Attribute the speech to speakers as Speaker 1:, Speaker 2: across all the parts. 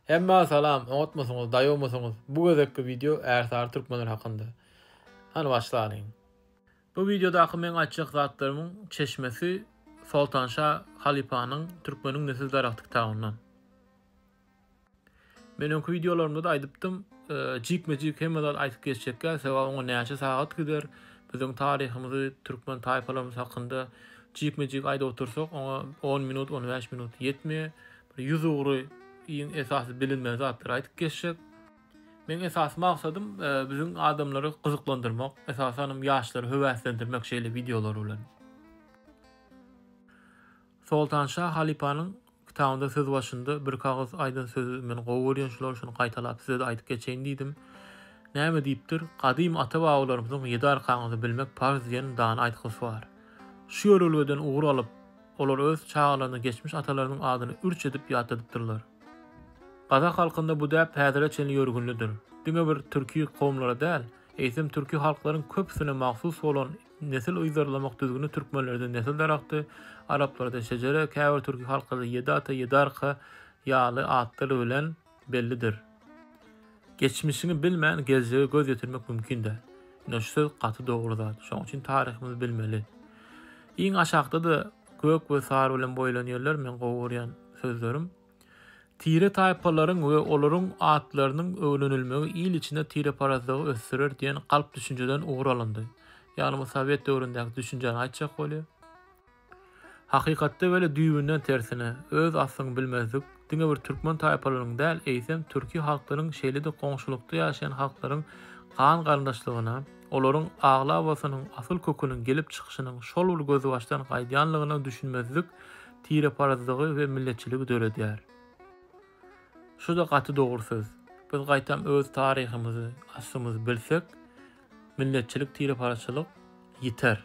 Speaker 1: Hemmä salam, oňatmysyňyz, daýawmysyňyz? Bu gezekki wideo Ärsary türkmenler hakynda. Hany başlalyň. Bu wideodaky meň aýtjak zatlarymyň çeşmesi Soltanşa halypanyň Türkmeniň nesil daragty kitabyndan. Men öňki wideolarymda-da aýdypdym, jikme-jik hemme zat aýdyp geçjekkä, sebäbi oňa näçe sagat gider. Biziň taryhymyzy, türkmen taýpalarymyz hakynda jikme-jik aýdyp otursak, oňa on minut, on bäş minut ýetmeýär. Bir ýüzugry iň esasy bilinmeli zatlary aýdyp geçjek. Meň esasy maksadym biziň adamlary gyzyklandyrmak, esasanam ýaşlary höwäslendirmek şeýle wideolar bilen. Soltanşa halypanyň kitabynda söz başynda bir kagyz aýdan sözi men gowy görýän şular şuny gaýtalap size-de aýdyp geçeýin diýdim. Näme diýipdir? Gadym ata-babalarymyzyň ýedi arkaňyzy bilmek parz diýen dana aýtgysy bar. Şu ýörelgeden ugur alyp, olar öz çagalaryna geçmiş atalarynyň adyny ürç edip ýatladypdyrlar. Gazak halkynda bu däp häzire çenli ýörgünlidir. Diňe bir türki kowumlara däl, eýsem türki halklaryň köpüsine mahsus bolan Nesil yzarlamak düzgüni türkmenlerde nesil daragty, araplarda şejere, käbir türki halklarda ýedi ata, ýedi arka ýaly atlar bilen bellidir. Geçmişiňi bilmän geljege göz ýetirmek mümkin däl. Ine şu söz gaty dogry zat. Şoň üçin taryhymyzy bilmeli. Iň aşakda-da gök we sary bilen boýalan ýerler meň gowy görýän sözlerim. Tire-taýpalaryň we olaryň atlarynyň öwrenilmegi il içinde tireparazlygy ösdürer diýen galp düşünjeden ugur alyndy. Ýagny bu sowet döwründäki düşünjäni aýtjak bolýar. Hakykatda weli düýbünden tersine, öz aslyňy bilmezlik diňe bir türkmen taýpalarynyň däl, eýsem türki halklaryň şeýle-de goňşulykda ýaşaýan halklaryň gan garyndaşlygyna, olaryň aglabasynyň asyl köküniň gelip çykyşynyň şol bir gözbaşdan gaýdýanlygyna düşünmezlik tireparazlygy we milletçiligi döredýär. Şu-da gaty dogry söz. Biz gaýtam öz taryhymyzy, aslymyzy bilsek, milletçilik, tireparazçylyk ýiter.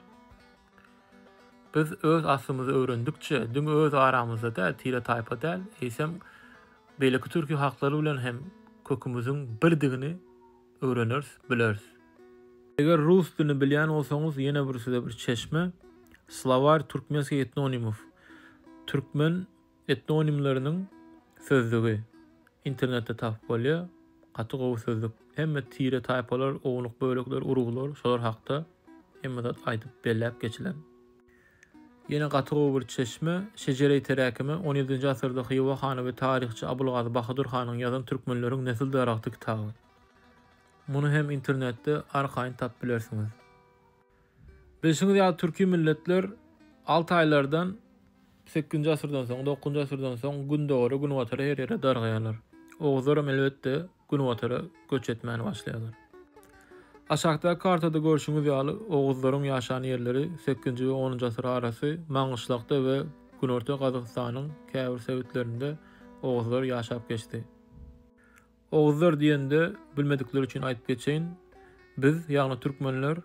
Speaker 1: Biz öz aslymyzy öwrendikçe, diňe öz aramyzda däl, tire-taýpa däl, eýsem beýleki türki halklary bilen hem kökümiziň birdigini öwreneris, bileris. Eger rus dilini bilýän bolsaňyz ýene bir size bir çeşme, Slovar turkmenskih etnonimow, Türkmen etnonimleriniň sözlügi, internetde tapyp bolýar, gaty gowy sözlük. Hemme tire taýpalar, ownuk bölekler, uruglar şolar hakda hemme zat aýdyp belläp geçilen. Ýene gaty gowy bir çeşme, Şejereý teräkime, on ýedinji asyrda Hywa hany we taryhçy Abulgazy Bahadur hanyň ýazan Türkmenleriň nesil daragty kitaby. Muny hem internetde arkaýyn tapyp bilersiňiz. Bilşiňiz ýaly türki milletler Altaýlardan sekizinji asyrdan soň, dokuzynjy asyrdan soň gündogara, günbatara her ýere dargaýarlar. Oguzlaram elbetde günbatara göç etmäni başlaýarlar. Aşakdaky kartada görşüňiz ýaly oguzlaryň ýaşan ýerleri sekizinji we onunjy asyr arasy Maňgyşlakda we Günorta Gazagystanyň käbir sebitlerinde oguzlar ýaşap geçdi. Oguzlar diýende bilmedikler üçin aýdyp geçeýin, biz, ýagny türkmenler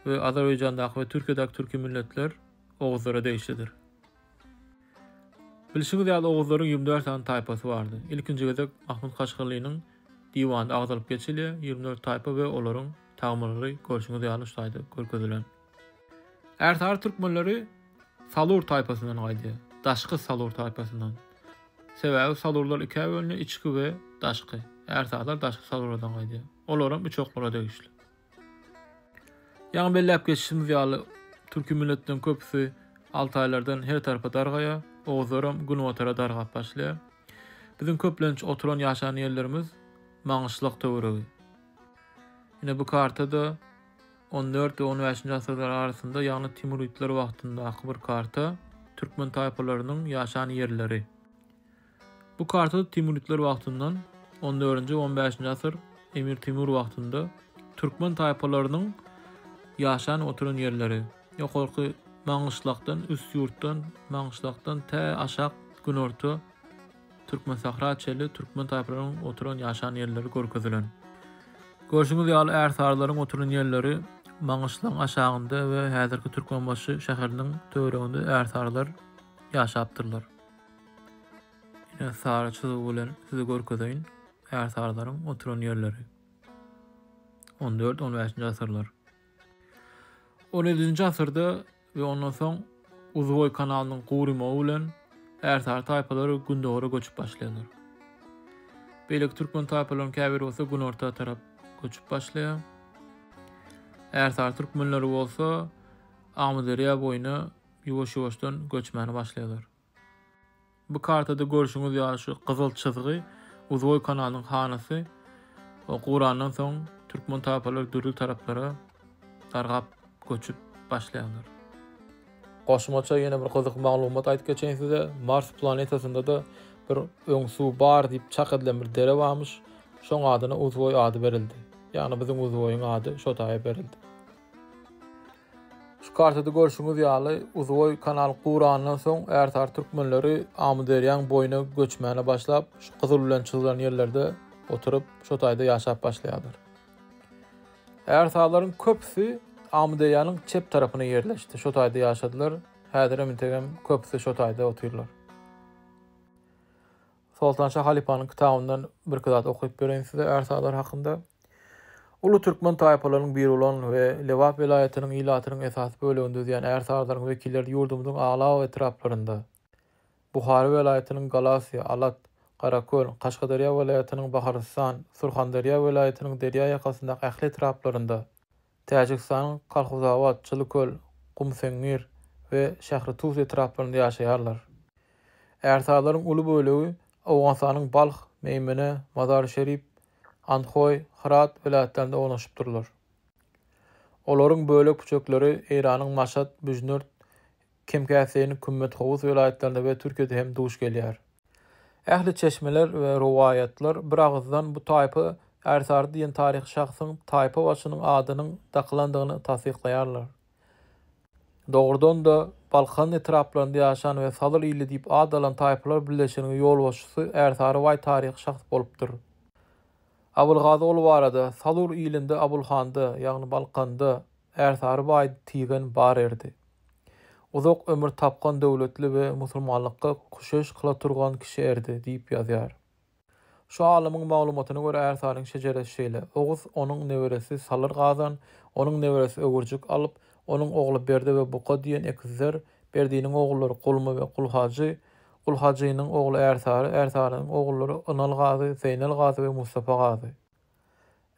Speaker 1: we Azerbaýjandaky we Türkiýedäki türki milletler oguzlara degişlidir. Bilşiňiz ýaly oguzlaryň 24 sany taýpasy bardy. Ilkinji gezek Mahmut Kaşgarlynyň diwanynda agzalyp geçilýär, 24 taýpa we olaryň tagmalary görşüňiz ýaly şu taýda görkezilen. Ärsary türkmenleri Salur taýpasyndan gaýdýar. Daşky Salur taýpasyndan. Sebäbi salurlar ikä bölünýär, içki we daşky. Ärsalar daşky salurlardan gaýdýar. Olaram üç oklara degişli. Ýaňy belläp geçişimiz ýaly, türki milletleriň köpüsi Altaýlardan her tarapa dargaýar, oguzlaram günbatara dargap başlaýar. Biziň köplenç oturan ýaşan ýerlerimiz Maňgyşlak töweregi. Ine bu kartada On dört we on bäşinji asyrlar arasynda, ýagny Timuridler wagtyndaky bir karta, türkmen taýpalarynyň ýaşan ýerleri. Bu kartada Timuridler wagtyndan, on dördünji we on bäşinji asyr, Emir Timur wagtynda türkmen taýpalarynyň ýaşan oturan ýerleri. Ýokarky Maňgyşlakdan, Üstýurtdan, Maňgyşlakdan tä aşak günorta Türkmensahra çenli türkmen taýpalarynyň oturan ýaşan ýerleri görkezilen. Görşüňiz ýaly ärsarylaryň oturan ýerleri Maňgyşlagyň aşagynda we häzirki Türkmenbaşy şäheriniň töwereginde ärsarylar ýaşapdyrlar. Ine sary çyzygy bilen size görkezeýin ärsarylaryň oturan ýerleri. On dört, on bäşinji asyrlar. On ýedinji asyrda we ondan soň Uzboý kanalynyň gurymagy bilen ärsary taýpalary gündogara göçüp başlaýarlar. Beýleki türkmen taýpalarynyň käbiri bolsa günorta tarap göçüp başlaýar. Ärsary türkmenleri bolsa Amyderýa boýuna ýuwaş-ýuwaşdan göçmäne başlaýarlar. Bu kartada görşüňiz ýaly şu gyzyl çyzgy Uzboý kanalynyň hanasy gurandan soň türkmen taýpalary dürli taraplara dargap göçüp başlaýarlar. Goşmaça ýene bir gyzykly maglumat aýdyp geçeýin size. Mars planetasynda-da bir öň suw bar diýip çak edilen bir dere barmyş. Şoň adyna Uzboý ady berildi. Ýagny biziň Uzboýyň ady şo taýa berildi. Şu kartada görşüňiz ýaly Uzboý kanal gurandan soň Ärsary türkmenleri Amyderýaň boýuna göçmäne başlap, şu gyzyl bilen çyzylan ýerlerde oturyp, şo taýda ýaşap başlaýarlar. Ärsarlaryň köpüsi Amyderýanyň çep tarapyna ýerleşdi, şo taýda ýaşadylar, häzirem integem köpüsi şo taýda otyrlar. Soltanşa halypanyň kitabyndan birki zat okyp bereýin size ärsalar hakynda. Uly türkmen taýpalarynyň biri bolan we Lebap welaýatynyň ilatynyň esasy bölegini düzýän ärsarlaryň wekilleri ýurdumyzyň aglaba etraplarynda, Buhara welaýatynyň Galasýa, Alat, Garaköl, Kaşgaderýa welaýatynyň Baharystan, Surhanderýa welaýatynyň derýa ýakasyndaky ähli etraplarynda, Täjigistanyň Kalhuzabat, Çylyköl, Gumseňňir we Şähritus etraplarynda ýaşaýarlar. Ärsarlaryň uly bölegi Owganystanyň Balh, Meýmene, Mazar-i-Şerip, Andhoý, Hyrat welaýatlarynda ornaşypdyrlar. Olaryň bölek-püçekleri Eýranyň Maşat, Büjnürt, Kem-käsleýin Kümmet-Kowus welaýatlarynda we Türkiýede hem duş gelýär. Ähli çeşmeler we rowaýatlar bir agyzdan bu taýpa Ärsary diýen taryhy şahsyň taýpa başynyň adynyň dakylandygyny tassyklaýarlar. Dogrudan-da, Balkan etraplarynda ýaşan we Salyr ili diýip ad alan taýpalar birleşiginiň ýolbaşçysy Ärsary baý taryhy şahs bolupdyr. Abylgazy ol barada, Salur ilinde Abulhanda, ýagny Balkanda Ärsary baý tigen bar erdi. Uzak ömür tapgan döwletli we musulmanlykga küşeş kyla turgan kişi erdi diýip ýazýar. Şu alymyň maglumatyna görä Ärsaryň şejeresi şeýle, Oguz, onuň neberesi Salyr Gazan, onuň neberesi Ögürjik Alp, onuň ogly Berdi we Buka diýen ekizler, Berdiniň ogullary Gulmy we Gulhajy, Gulhajynyň ogly Ärsary, Ärsarynyň ogullary Ynal Gazy, Zeýnel Gazy we Mustapa Gazy.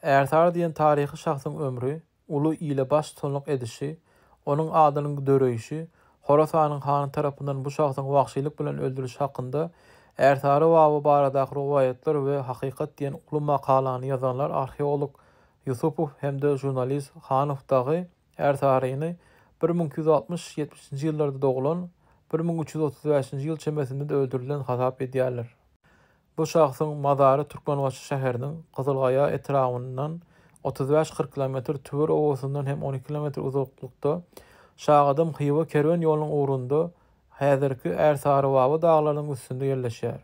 Speaker 1: Ärsary diýen taryhy şahsyň ömri, uly ile baştutanlyk edişi, onuň adynyň döreýşi, Horasanyň hany tarapyndan bu şahsyň wagşylyk bilen öldürilişi hakynda Ärsary baba baradaky rowaýatlar we hakykat diýen uly makalany ýazanlar arheolog Ýusupow hem-de žurnalist Hanow dagy Ärsaryny 1260 ýetmişinji ýyllarda doglan, 1335-nji ýyl çemesinde-de öldürilen hasap edýärler. Bu şahsyň mazary Türkmenbaşy şäheriniň Gyzylgaýa etrabyndan 35-40 kilometr, Tüwer obasyndan hem 12 kilometr uzaklykda, Şagadam-Hywa kerwen ýolunyň ugrunda, häzirki Ärsarybaba daglarynyň üstünde ýerleşýär.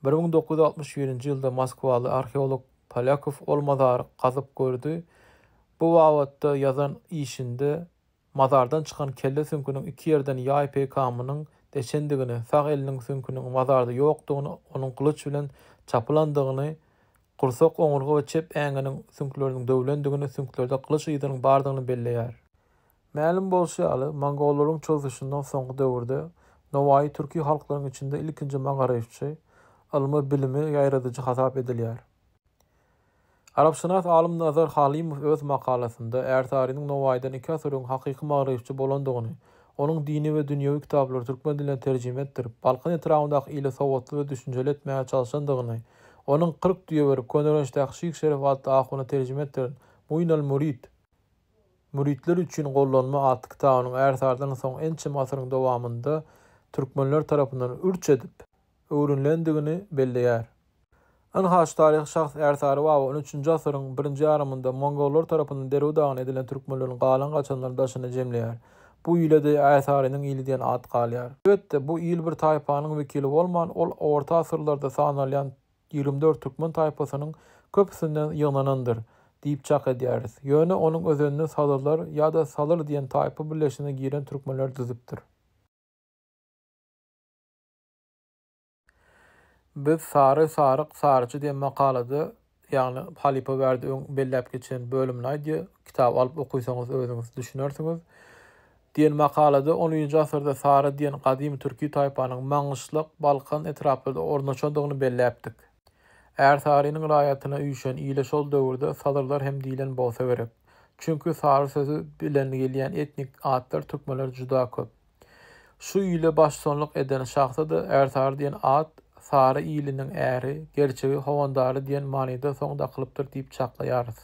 Speaker 1: 1961-nji ýylda moskwaly arheolog Polýakow ol mazary gazyp gördi. Bu babatda ýazan işinde Mazardan çykan kelle süňküniň iki ýerden ýaý peýkamynyň deşendigini, sag eliniň süňküniň mazarda ýokdugyny, onuň gylyç bilen çapylandygyny, gursak oňurga we çep äňiniň süňkleriniň döwlendigini, süňklerde gylyç yzynyň bardygyny belleýär. Mälim bolşy ýaly, mongollaryň çozuşyndan soňky döwürde Nowaýy türki halklaryň içinde ilkinji magaryfçy, ylmy-bilimi ýaýradyjy hasap edilýär. Arapşynas alym Nazar Halymow öz makalasynda Ärsarynyň Nowaýydan iki asyr öň hakyky magrypçy bolandygyny, onuň dini we dünýewi kitaplary türkmen diline terjime etdirip, Balkan etrabyndaky ili sowatly we düşünjeli etmäge çalşandygyny, onuň 40 düýe berip, Köneürgençdäki Şyh Şeref atly ahuna terjime etdiren Muinal-Murid, Müritler üçin gollanma atly kitabynyň Ärsarydan soň ençeme asyryň dowamynda türkmenler tarapyndan ürç edip öwrenilendigini belleýär. Ynha, şu taryhy şahs Ärsary baba on üçünji asyryň birinji ýarymynda mongollar tarapyndan derbi-dagyn edilen türkmenleriň galan-gaçanlaryny daşyna jemleýär. Bu ile-de Ärsarynyň ili diýen at galýar. Elbetde, bu il bir taýpanyň wekili bolman, ol orta asyrlarda sanalýan 24 türkmen taýpasynyň köpüsinden ýygnanandyr diýip çak edýäris. Ýöne onuň özenini salyrlar ýa-da salyr diýen taýpa birleşigine giren türkmenler düzüpdir. Biz Sary, Saryk, Saryçy diýen makalada, ýagny halypa bärde öň belläp geçen bölümini aýdýar, kitaby alyp okysaňyz özüňiz düşünersiňiz. Diýen makalada on I asyrda Sary diýen gadymy türki taýpanyň Maňgyşlak, Balkan etraplarda ornaşandygyny belläpdik. Ärsarynyň raýatyna üýşen ile şol döwürde salyrlar hem diýlen bolsa gerek. Çünki sary sözi bilen gelýän etnik atlar türkmenlerde juda köp. Şu ile baştutanlyk eden şahsa-da Ärsary diýen at sary iliniň äri, gerçegi, howandary diýen manyda soň dakylypdyr diýip çaklaýarys.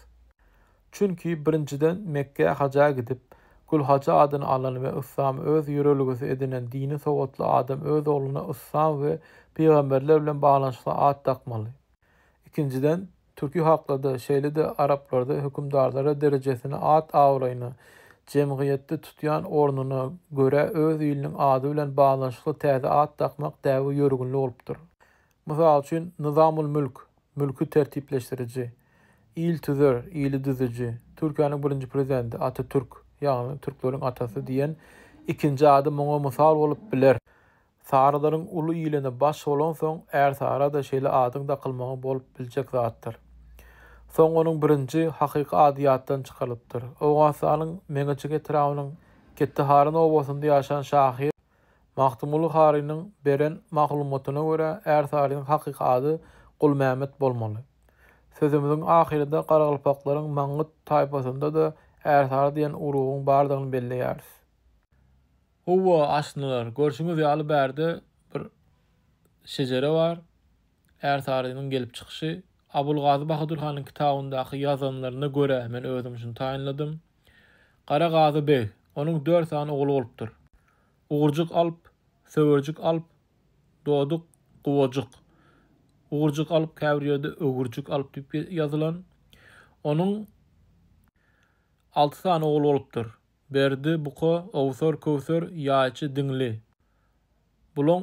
Speaker 1: Çünki, birinjiden, Mekgä haja gidip, Gulhajy adyny alan we yslamy öz ýörelgesi edinen dini sowatly adam öz ogluna yslam we pygamberler bilen baglanyşykly at dakmaly. Ikinjiden, türki halklarda, şeýle-de araplarda hökümdarlara derejesine, at-abraýyna, jemgyýetde tutýan ornuna görä öz iliniň ady bilen baglanyşykly täze at dakmak däbi ýörgünli bolupdyr. Mysal üçin, Nyzamul-Mülk, mülki tertipleşdiriji, Il tüzer, ili düzüji, Türkiýäniň birinji prezidenti Atatürk, ýagny türkleriň atasy diýen ikinji ady muňa mysal bolup biler. Sarylaryň uly iline baş bolansoň, Ärsara-da şeýle adyň dakylmagy bolup biljek zatdyr. Soň onuň birinji, hakyky ady ýatdan çykarylypdyr. Owganystanyň Meňeçik etrabynyň Ketteharyn obasynda ýaşan şahyr Magtymguly Harynyň beren maglumatyna görä, Ärsarynyň hakyky ady Gulmämmet bolmaly. Sözümiziň ahyrynda garagalpaklaryň maňňyt taýpasynda-da ärsary diýen urugyň bardygyny belleýäris. Howwa, aşnalar, görşüňiz ýaly bärde bir şejere bar. Ärsarynyň gelip çykyşy. Abulgazy Bahadur hanyň kitabyndaky ýazanlaryna görä men özüm şuny taýynladym. Gara Gazy beg, onuň dört sany ogly bolupdyr. Ugurjyk Alp, Söwerjik Alp, Doduk, Guwajyk. Ugurjyk Alp käbir ýerde Ögürjik Alp diýip ýazylan. Onuň alty sany ogly bolupdyr. Berdi, Buka, Owsar, Köwser, Ýaýçy, Diňli. Bulaň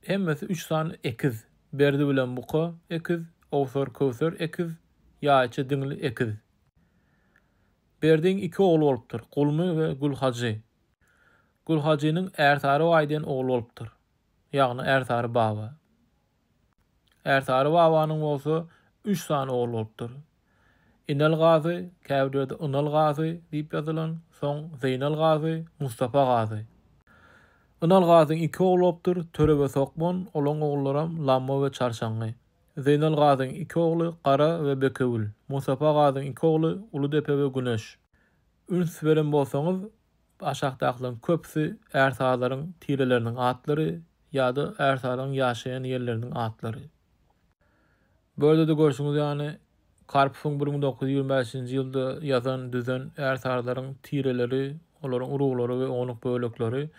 Speaker 1: hemmesi üç sany ekiz. Berdi bilen Buka ekiz, Owsar, Köwser ekiz, Ýaýçy, Diňli ekiz. Berdiň iki ogly bolupdyr, Gulmy we Gulhajy. Gulhajynyň Ärsary baý diýen ogly bolupdyr. Ýagny Ärsary baba. Ärsary babanyň bolsa üç sany ogly bolupdyr. Inal gazy, käbir ýerde Ynal gazy diýip ýazylan, soň Zeýnal gazy, Mustapa gazy. Ynal gazyň iki ogly bolupdyr, Töre we Sokman, olaň ogullaram Lamma we Çarşaňňy. Zeýnal gazyň iki ogly Gara we Bekewül. Mustapa gazyň iki ogly Uludepe we Güneş. Üns beren bolsaňyz, aşakdakylaryň köpüsi ärsarlaryň tireleriniň atlary ýa-da ärsarlaryň ýaşaýan ýerleriniň atlary. Bu ýerde-de görşüňiz ýaly, Karpowyň 1925-nji ýylda ýazan, düzen ärsarlaryň tireleri, olaryň uruglary we ownuk bölekleri.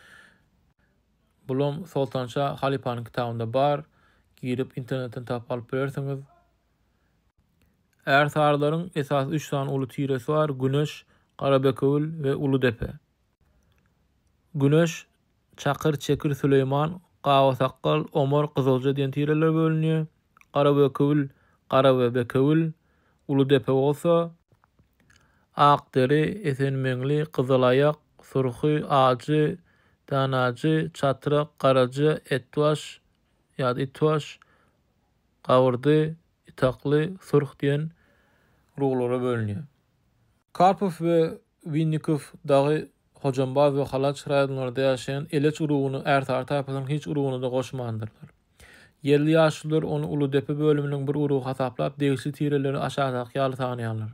Speaker 1: Bulam Soltanşa halypanyň kitabynda bar. Girip internetden tapyp alyp bilersiňiz. Ärsarylaryň esasy üç sany uly tiresi bar, Güneş, Garabekewül we Uludepe. Güneş, Çakyr, Çekir, Süleýman, Gabasakgal, Omar, Gyzylja diýen tirelere bölünýär. Garabekewül, Gara we Bekewül, Uludepe bolsa, Akderi, Esenmeňli, Gyzylaýak, Surhy, Ajy, Danajy, Çatrak, Garaja, Etbaş ýa-da Itbaş, Gabyrdy, Itakly, Surh diýen ruglara bölünýär. Karpow we Winnikow dagy Hojambaz we Halaç raýonlarynda ýaşaýan Eleç urugyny Ärsary taýpasynyň hiç urugyna-da goşmandyrlar. Ýerli ýaşulular ony Uludepe bölüminiň bir urugy hasaplap, degişli tireleri aşakdaky ýaly sanaýarlar.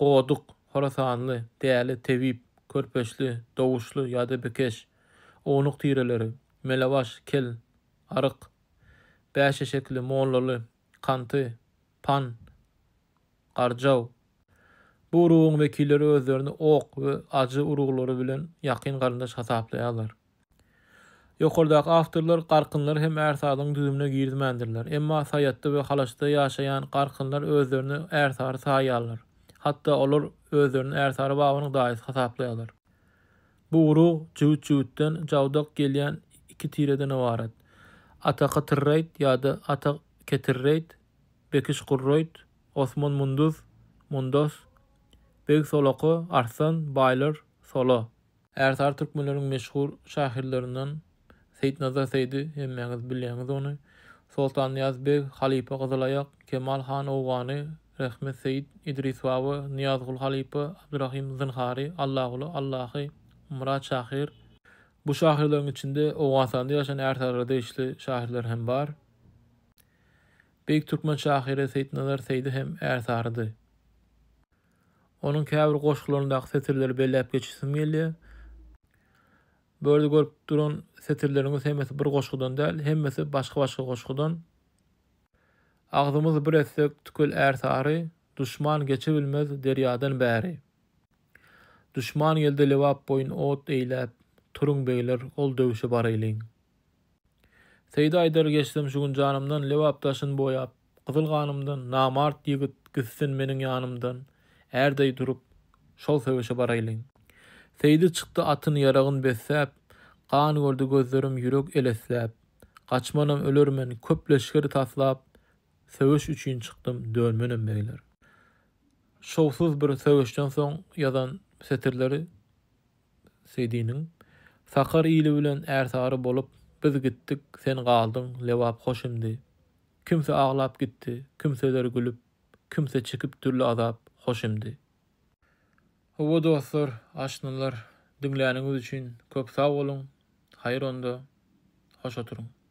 Speaker 1: Goduk, Horasanly, Däli, Tebip, Körpeçli, Dowuşly ýa-da Bikeş, ownuk tireleri, Melebaş, Kel, Aryk, Bäş eşekli, Mollaly, Kanty, Pan, Garjaw. Bu urugyň wekilleri özlerini ok we ajy uruglary bilen ýakyn garyndaş hasaplaýarlar. Ýokardaky awtorlar garkynlary hem ärsarylygyň düzümine girizmändirler. Emma Saýatda we Halaçda ýaşaýan garkynlar özlerini ärsary saýýarlar. Hatda olar özlerini Ärsary babanyň daýysy hasaplaýarlar. Bu urug jübüt-jübütden jawdak gelýän iki tireden ybarat. Ataka Tyrraýt ýa-da Ata Ketirreýt, Bekiş Gurraýt, Osman Munduz, Mundos, Beg Solaka, Arslan, Baýlar, Sola. Ärsary türkmenleriň meşhur şahyrlaryndan Seýitnazar Seýdi, hemmäňiz bilýäňiz ony, Soltannyýaz beg, halypa Gyzylaýak, Kemal han Owgany, Rehmet Seýit, Idris baba, Nyýazguly halypa, Abdyrahym Zynhary, Allaguly Allahy, Myrat şahyr. Bu şahyrlaryň içinde Owganystanda ýaşan ärsarylara degişli şahyrlar hem bar. Beýik türkmen şahyry Seýitnazar Seýdi hem ärsarydy. Onuň käbir goşgularyndaky setirleri belläp geçesim gelýär. Bu ýerde görüp duran setirleriňiz hemmesi bir goşgudan däl, hemmesi başga-başga goşgudan. Agzymyzy bir etsek tükel ärsary, Duşman geçebilmez derýadan bäri. Duşman geldi Lebap boýun ot eýläp, Turuň begler, ol döwşe baraýlyň. Seýdi aýdar geçsem şu gün janymdan, Lebap daşyn boýap, gyzyl ganymdan, Namart ýigit gitsin meniň ýanymdan, Är deý durup, şol söweşe baraýlyň. Seýdi çykdy atyn-ýaragyn besläp, Gan gördi gözlerim ýürek elesläp. Gaçmanam ölermen, köp leşger taslap, Söweş üçin çykdym, dönmenem begler. Şowsuz bir söweşden soň ýazan setirleri Seýdiniň. Sakar ili bilen ärsary bolup, Biz gitdik, sen galdyň, Lebap hoş imdi. Kimse aglap gitdi, kimseler gülüp, Kimse çekip dürli azap, hoş imdi. Hawa dostlar, aşnalar, diňläniňiz üçin köp sag boluň, haýyr onda, hoş oturyň.